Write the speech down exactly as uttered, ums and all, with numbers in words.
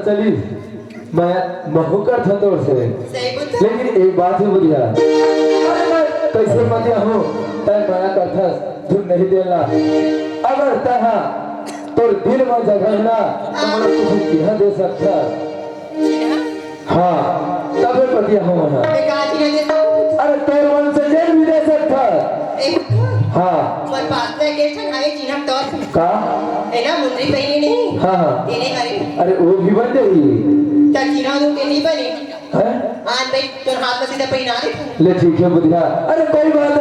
चली, मैं महू करथों तोर से। सही बोलत। लेकिन एक बात हे बुधिया, अरे मैं कइसे पतिया हूँ, तैं मना करथस, धुन नहीं देला। अगर तैं हा तोर दिल में जगह हे ना, त मोला कुछ चिन्हा दे सकथस। चिन्हा? हाँ, तभे पतिया हूँ मैं। मैं का चिन्हा दे सकथस? अरे तोर मन से जेन भी दे सकथस। ए, हाँ। मोर पास तो एक ठन हवे चिन्हा तोर। का? ए ना मुंदरी पहिरे नहीं। हाँ, हाँ। तेने हरे। अरे वो भी बन जाही। त चिन्हा दू के नहीं बने। हैं? आन भाई, तोर हाथ में सीधा पहिना दे। ले ठीक हे बुधिया। अरे कोई बात